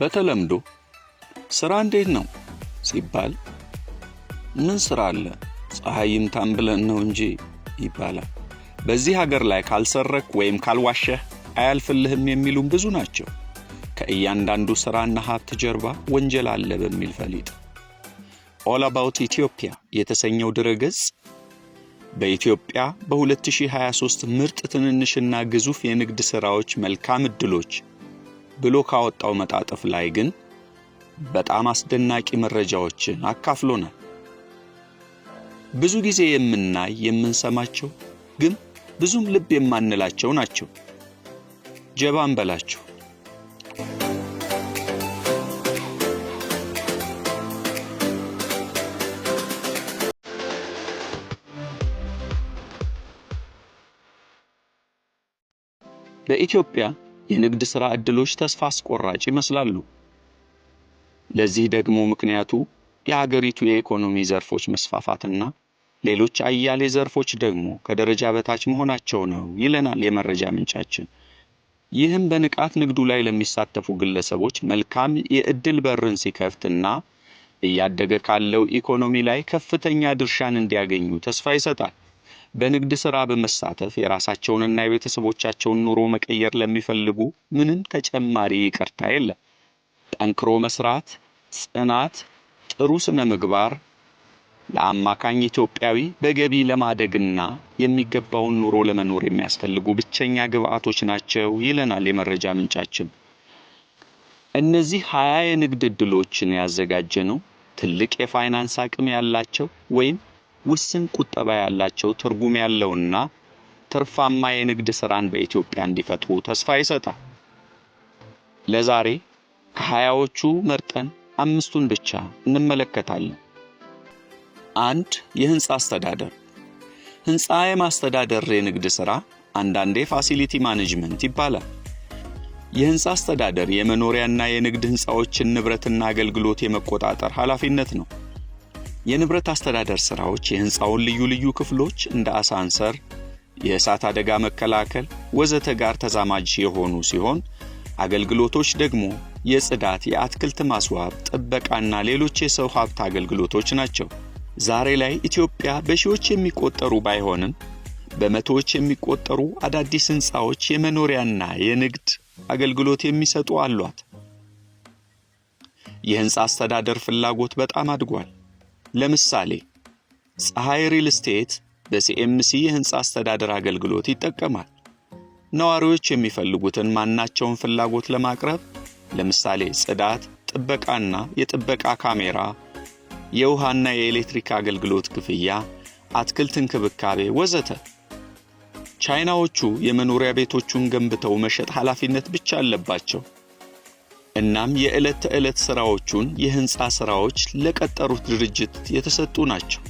በተለምዶ ስራ እንዴት ነው ሲባል ምን ስራ አለ፣ ፀሐይ ይምታን ብለን ነው እንጂ ይባላል። በዚህ ሀገር ላይ ካልሰረክ ወይም ካልዋሸህ አያልፍልህም የሚሉም ብዙ ናቸው። ከእያንዳንዱ ስራና ሀብት ጀርባ ወንጀል አለ በሚል ፈሊጥ All About Ethiopia የተሰኘው ድረገጽ በኢትዮጵያ በ2023 ምርጥ ትንንሽና ግዙፍ የንግድ ሥራዎች መልካም ዕድሎች ብሎ ካወጣው መጣጥፍ ላይ ግን በጣም አስደናቂ መረጃዎችን አካፍሎናል። ብዙ ጊዜ የምናይ የምንሰማቸው ግን ብዙም ልብ የማንላቸው ናቸው። ጀባ እንበላቸው። በኢትዮጵያ የንግድ ሥራ ዕድሎች ተስፋ አስቆራጭ ይመስላሉ። ለዚህ ደግሞ ምክንያቱ የሀገሪቱ የኢኮኖሚ ዘርፎች መስፋፋትና ሌሎች አያሌ ዘርፎች ደግሞ ከደረጃ በታች መሆናቸው ነው ይለናል የመረጃ ምንጫችን። ይህም በንቃት ንግዱ ላይ ለሚሳተፉ ግለሰቦች መልካም የዕድል በርን ሲከፍትና እያደገ ካለው ኢኮኖሚ ላይ ከፍተኛ ድርሻን እንዲያገኙ ተስፋ ይሰጣል። በንግድ ሥራ በመሳተፍ የራሳቸውንና የቤተሰቦቻቸውን ኑሮ መቀየር ለሚፈልጉ ምንም ተጨማሪ ይቅርታ የለም። ጠንክሮ መስራት፣ ጽናት፣ ጥሩ ስነ ምግባር ለአማካኝ ኢትዮጵያዊ በገቢ ለማደግና የሚገባውን ኑሮ ለመኖር የሚያስፈልጉ ብቸኛ ግብአቶች ናቸው ይለናል የመረጃ ምንጫችን። እነዚህ 20 የንግድ ዕድሎችን ያዘጋጀነው ትልቅ የፋይናንስ አቅም ያላቸው ወይም ውስን ቁጠባ ያላቸው ትርጉም ያለውና ትርፋማ የንግድ ሥራን በኢትዮጵያ እንዲፈጥሩ ተስፋ ይሰጣል። ለዛሬ ከ20ዎቹ መርጠን 5ቱን ብቻ እንመለከታለን። 1. የህንፃ አስተዳደር። ህንፃ የማስተዳደር የንግድ ሥራ አንዳንዴ facility management ይባላል። የህንፃ አስተዳደር የመኖሪያና የንግድ ህንፃዎችን ንብረትና አገልግሎት የመቆጣጠር ኃላፊነት ነው። የንብረት አስተዳደር ሥራዎች የህንፃውን ልዩ ልዩ ክፍሎች እንደ አሳንሰር፣ የእሳት አደጋ መከላከል ወዘተ ጋር ተዛማጅ የሆኑ ሲሆን አገልግሎቶች ደግሞ የጽዳት፣ የአትክልት ማስዋብ፣ ጥበቃና ሌሎች የሰው ሀብት አገልግሎቶች ናቸው። ዛሬ ላይ ኢትዮጵያ በሺዎች የሚቆጠሩ ባይሆንም በመቶዎች የሚቆጠሩ አዳዲስ ህንፃዎች የመኖሪያና የንግድ አገልግሎት የሚሰጡ አሏት። የህንፃ አስተዳደር ፍላጎት በጣም አድጓል። ለምሳሌ ፀሐይ ሪል ስቴት በሲኤምሲ የህንፃ አስተዳደር አገልግሎት ይጠቀማል። ነዋሪዎች የሚፈልጉትን ማናቸውን ፍላጎት ለማቅረብ ለምሳሌ ጽዳት፣ ጥበቃና የጥበቃ ካሜራ፣ የውሃና የኤሌክትሪክ አገልግሎት ክፍያ፣ አትክልት እንክብካቤ ወዘተ። ቻይናዎቹ የመኖሪያ ቤቶቹን ገንብተው መሸጥ ኃላፊነት ብቻ አለባቸው። እናም የዕለት ተዕለት ስራዎቹን የህንፃ ስራዎች ለቀጠሩት ድርጅት የተሰጡ ናቸው።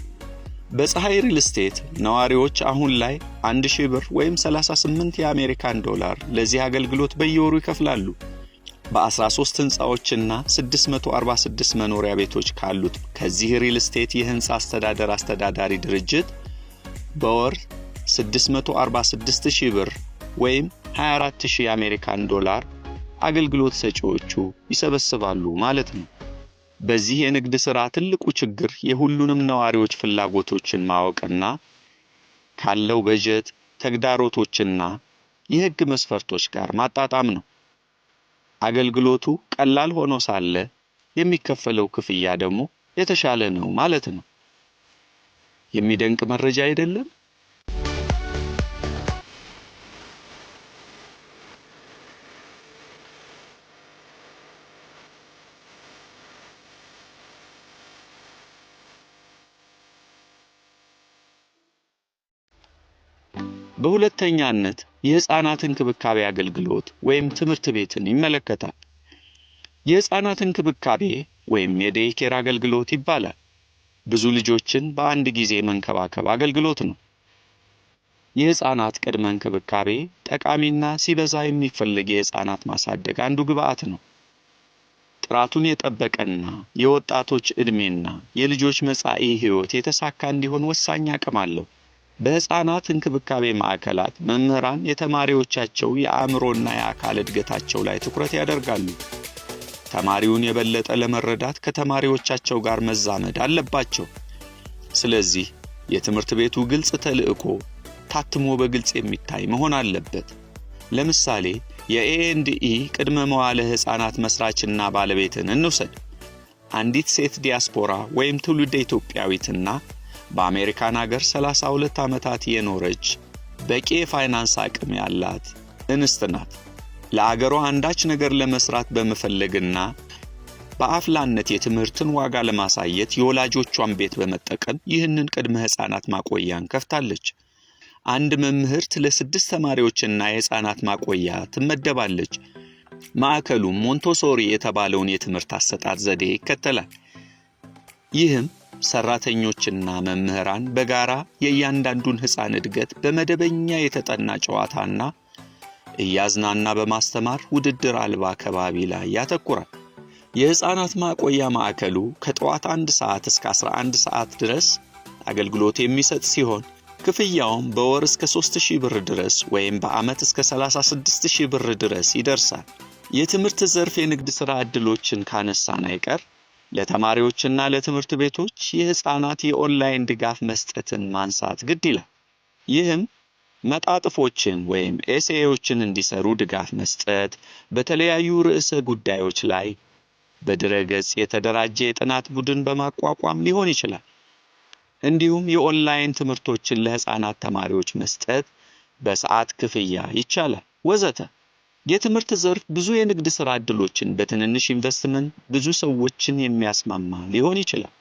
በፀሐይ ሪል ስቴት ነዋሪዎች አሁን ላይ 1000 ብር ወይም 38 የአሜሪካን ዶላር ለዚህ አገልግሎት በየወሩ ይከፍላሉ። በ13 ህንፃዎችና 646 መኖሪያ ቤቶች ካሉት ከዚህ ሪል ስቴት የህንፃ አስተዳደር አስተዳዳሪ ድርጅት በወር 646,000 ብር ወይም 24,000 የአሜሪካን ዶላር አገልግሎት ሰጪዎቹ ይሰበስባሉ ማለት ነው። በዚህ የንግድ ሥራ ትልቁ ችግር የሁሉንም ነዋሪዎች ፍላጎቶችን ማወቅና ካለው በጀት ተግዳሮቶችና የህግ መስፈርቶች ጋር ማጣጣም ነው። አገልግሎቱ ቀላል ሆኖ ሳለ የሚከፈለው ክፍያ ደግሞ የተሻለ ነው ማለት ነው። የሚደንቅ መረጃ አይደለም? በሁለተኛነት የህፃናት እንክብካቤ አገልግሎት ወይም ትምህርት ቤትን ይመለከታል። የህፃናት እንክብካቤ ወይም የ day care አገልግሎት ይባላል። ብዙ ልጆችን በአንድ ጊዜ መንከባከብ አገልግሎት ነው። የህፃናት ቅድመ እንክብካቤ ጠቃሚና ሲበዛ የሚፈልግ የህፃናት ማሳደግ አንዱ ግብአት ነው። ጥራቱን የጠበቀና የወጣቶች ዕድሜና የልጆች መጻኢ ህይወት የተሳካ እንዲሆን ወሳኝ አቅም አለው። በህፃናት እንክብካቤ ማዕከላት መምህራን የተማሪዎቻቸው የአእምሮና የአካል እድገታቸው ላይ ትኩረት ያደርጋሉ። ተማሪውን የበለጠ ለመረዳት ከተማሪዎቻቸው ጋር መዛመድ አለባቸው። ስለዚህ የትምህርት ቤቱ ግልጽ ተልዕኮ ታትሞ በግልጽ የሚታይ መሆን አለበት። ለምሳሌ የ A&E ቅድመ መዋለ ሕፃናት መስራችና ባለቤትን እንውሰድ። አንዲት ሴት ዲያስፖራ ወይም ትውልደ ኢትዮጵያዊትና በአሜሪካን አገር 32 ዓመታት የኖረች፣ በቂ የፋይናንስ አቅም ያላት እንስት ናት። ለአገሯ አንዳች ነገር ለመስራት በመፈለግና በአፍላነት የትምህርትን ዋጋ ለማሳየት የወላጆቿን ቤት በመጠቀም ይህንን ቅድመ ሕፃናት ማቆያን ከፍታለች። አንድ መምህርት ለስድስት ተማሪዎችና የሕፃናት ማቆያ ትመደባለች። ማዕከሉም ሞንቶሶሪ የተባለውን የትምህርት አሰጣጥ ዘዴ ይከተላል። ይህም ሰራተኞችና መምህራን በጋራ የእያንዳንዱን ሕፃን እድገት በመደበኛ የተጠና ጨዋታና እያዝናና በማስተማር ውድድር አልባ ከባቢ ላይ ያተኩራል። የሕፃናት ማቆያ ማዕከሉ ከጠዋት 1 ሰዓት እስከ 11 ሰዓት ድረስ አገልግሎት የሚሰጥ ሲሆን፣ ክፍያውም በወር እስከ 3000 ብር ድረስ ወይም በዓመት እስከ 36,000 ብር ድረስ ይደርሳል። የትምህርት ዘርፍ የንግድ ሥራ ዕድሎችን ካነሳን አይቀር ለተማሪዎችና ለትምህርት ቤቶች የሕፃናት የኦንላይን ድጋፍ መስጠትን ማንሳት ግድ ይላል። ይህም መጣጥፎችን ወይም essay ዎችን እንዲሰሩ ድጋፍ መስጠት፣ በተለያዩ ርዕሰ ጉዳዮች ላይ በድረገጽ የተደራጀ የጥናት ቡድን በማቋቋም ሊሆን ይችላል። እንዲሁም የኦንላይን ትምህርቶችን ለሕፃናት ተማሪዎች መስጠት በሰዓት ክፍያ ይቻላል፣ ወዘተ። የትምህርት ዘርፍ ብዙ የንግድ ሥራ ዕድሎችን በትንንሽ ኢንቨስትመንት ብዙ ሰዎችን የሚያስማማ ሊሆን ይችላል።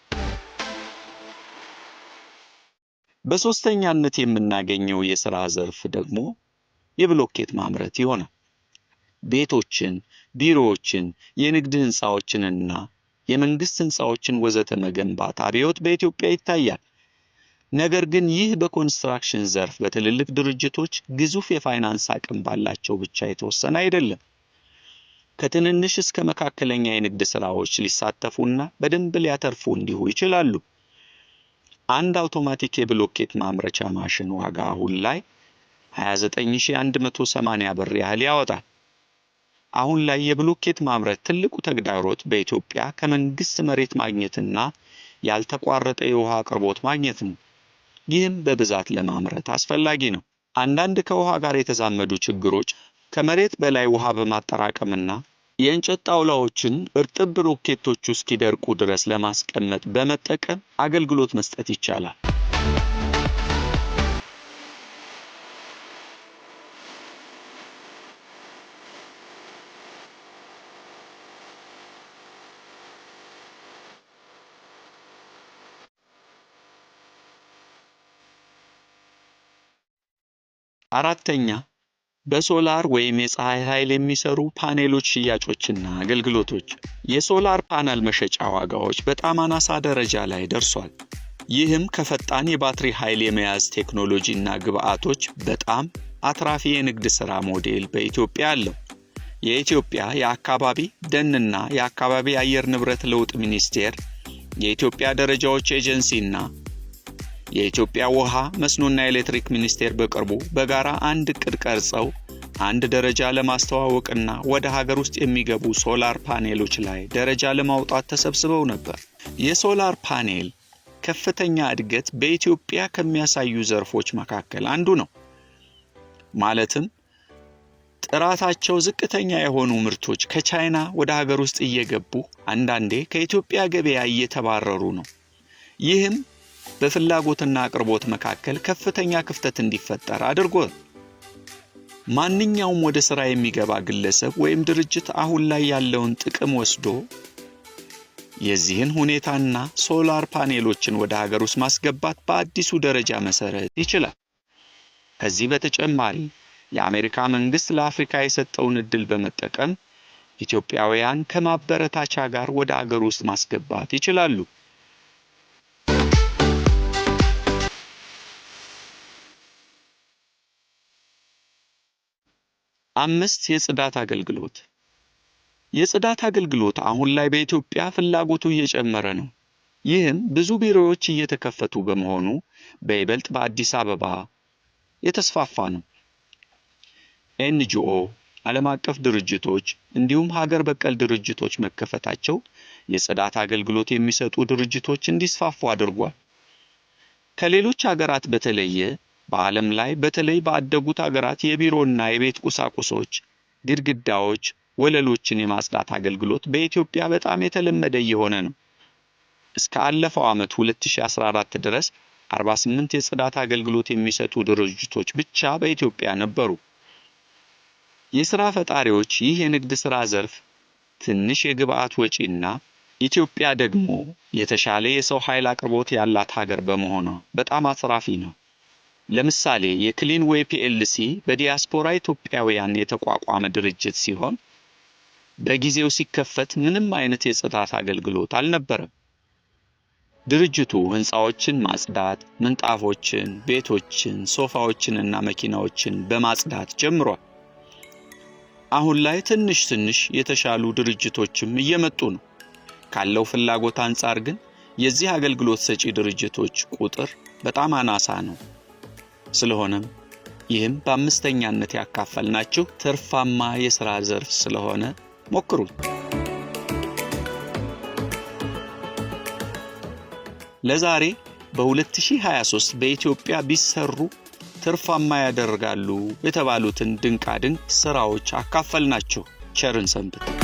በሦስተኛነት የምናገኘው የሥራ ዘርፍ ደግሞ የብሎኬት ማምረት ይሆናል። ቤቶችን፣ ቢሮዎችን፣ የንግድ ሕንፃዎችንና የመንግሥት ሕንፃዎችን ወዘተ መገንባት አብዮት በኢትዮጵያ ይታያል። ነገር ግን ይህ በኮንስትራክሽን ዘርፍ በትልልቅ ድርጅቶች ግዙፍ የፋይናንስ አቅም ባላቸው ብቻ የተወሰነ አይደለም። ከትንንሽ እስከ መካከለኛ የንግድ ሥራዎች ሊሳተፉና በደንብ ሊያተርፉ እንዲሁ ይችላሉ። አንድ አውቶማቲክ የብሎኬት ማምረቻ ማሽን ዋጋ አሁን ላይ 29,180 ብር ያህል ያወጣል። አሁን ላይ የብሎኬት ማምረት ትልቁ ተግዳሮት በኢትዮጵያ ከመንግስት መሬት ማግኘትና ያልተቋረጠ የውሃ አቅርቦት ማግኘት ነው። ይህም በብዛት ለማምረት አስፈላጊ ነው። አንዳንድ ከውሃ ጋር የተዛመዱ ችግሮች ከመሬት በላይ ውሃ በማጠራቀምና የእንጨት ጣውላዎችን እርጥብ ብሎኬቶቹ እስኪደርቁ ድረስ ለማስቀመጥ በመጠቀም አገልግሎት መስጠት ይቻላል። አራተኛ፣ በሶላር ወይም የፀሐይ ኃይል የሚሰሩ ፓኔሎች ሽያጮችና አገልግሎቶች። የሶላር ፓነል መሸጫ ዋጋዎች በጣም አናሳ ደረጃ ላይ ደርሷል። ይህም ከፈጣን የባትሪ ኃይል የመያዝ ቴክኖሎጂና ግብዓቶች በጣም አትራፊ የንግድ ሥራ ሞዴል በኢትዮጵያ አለው። የኢትዮጵያ የአካባቢ ደንና የአካባቢ አየር ንብረት ለውጥ ሚኒስቴር፣ የኢትዮጵያ ደረጃዎች ኤጀንሲና የኢትዮጵያ ውሃ መስኖና ኤሌክትሪክ ሚኒስቴር በቅርቡ በጋራ አንድ እቅድ ቀርጸው አንድ ደረጃ ለማስተዋወቅና ወደ ሀገር ውስጥ የሚገቡ ሶላር ፓኔሎች ላይ ደረጃ ለማውጣት ተሰብስበው ነበር። የሶላር ፓኔል ከፍተኛ እድገት በኢትዮጵያ ከሚያሳዩ ዘርፎች መካከል አንዱ ነው። ማለትም ጥራታቸው ዝቅተኛ የሆኑ ምርቶች ከቻይና ወደ ሀገር ውስጥ እየገቡ አንዳንዴ ከኢትዮጵያ ገበያ እየተባረሩ ነው። ይህም በፍላጎትና አቅርቦት መካከል ከፍተኛ ክፍተት እንዲፈጠር አድርጓል። ማንኛውም ወደ ሥራ የሚገባ ግለሰብ ወይም ድርጅት አሁን ላይ ያለውን ጥቅም ወስዶ የዚህን ሁኔታና ሶላር ፓኔሎችን ወደ ሀገር ውስጥ ማስገባት በአዲሱ ደረጃ መሰረት ይችላል። ከዚህ በተጨማሪ የአሜሪካ መንግስት ለአፍሪካ የሰጠውን እድል በመጠቀም ኢትዮጵያውያን ከማበረታቻ ጋር ወደ አገር ውስጥ ማስገባት ይችላሉ። አምስት፣ የጽዳት አገልግሎት። የጽዳት አገልግሎት አሁን ላይ በኢትዮጵያ ፍላጎቱ እየጨመረ ነው። ይህም ብዙ ቢሮዎች እየተከፈቱ በመሆኑ በይበልጥ በአዲስ አበባ የተስፋፋ ነው። NGO፣ ዓለም አቀፍ ድርጅቶች እንዲሁም ሀገር በቀል ድርጅቶች መከፈታቸው የጽዳት አገልግሎት የሚሰጡ ድርጅቶች እንዲስፋፉ አድርጓል። ከሌሎች ሀገራት በተለየ በዓለም ላይ በተለይ ባደጉት ሀገራት የቢሮና የቤት ቁሳቁሶች፣ ግድግዳዎች፣ ወለሎችን የማጽዳት አገልግሎት በኢትዮጵያ በጣም የተለመደ እየሆነ ነው። እስከ አለፈው ዓመት 2014 ድረስ 48 የጽዳት አገልግሎት የሚሰጡ ድርጅቶች ብቻ በኢትዮጵያ ነበሩ። የሥራ ፈጣሪዎች ይህ የንግድ ሥራ ዘርፍ ትንሽ የግብአት ወጪና ኢትዮጵያ ደግሞ የተሻለ የሰው ኃይል አቅርቦት ያላት ሀገር በመሆኗ በጣም አትራፊ ነው። ለምሳሌ የክሊንዌይ PLC በዲያስፖራ ኢትዮጵያውያን የተቋቋመ ድርጅት ሲሆን በጊዜው ሲከፈት ምንም አይነት የጽዳት አገልግሎት አልነበረም። ድርጅቱ ሕንፃዎችን ማጽዳት፣ ምንጣፎችን፣ ቤቶችን፣ ሶፋዎችንና መኪናዎችን በማጽዳት ጀምሯል። አሁን ላይ ትንሽ ትንሽ የተሻሉ ድርጅቶችም እየመጡ ነው። ካለው ፍላጎት አንጻር ግን የዚህ አገልግሎት ሰጪ ድርጅቶች ቁጥር በጣም አናሳ ነው። ስለሆነም ይህም በአምስተኛነት ያካፈልናችሁ ትርፋማ የሥራ ዘርፍ ስለሆነ ሞክሩት። ለዛሬ በ2023 በኢትዮጵያ ቢሰሩ ትርፋማ ያደርጋሉ የተባሉትን ድንቃድንቅ ስራዎች አካፈልናችሁ። ቸርን ሰንብት።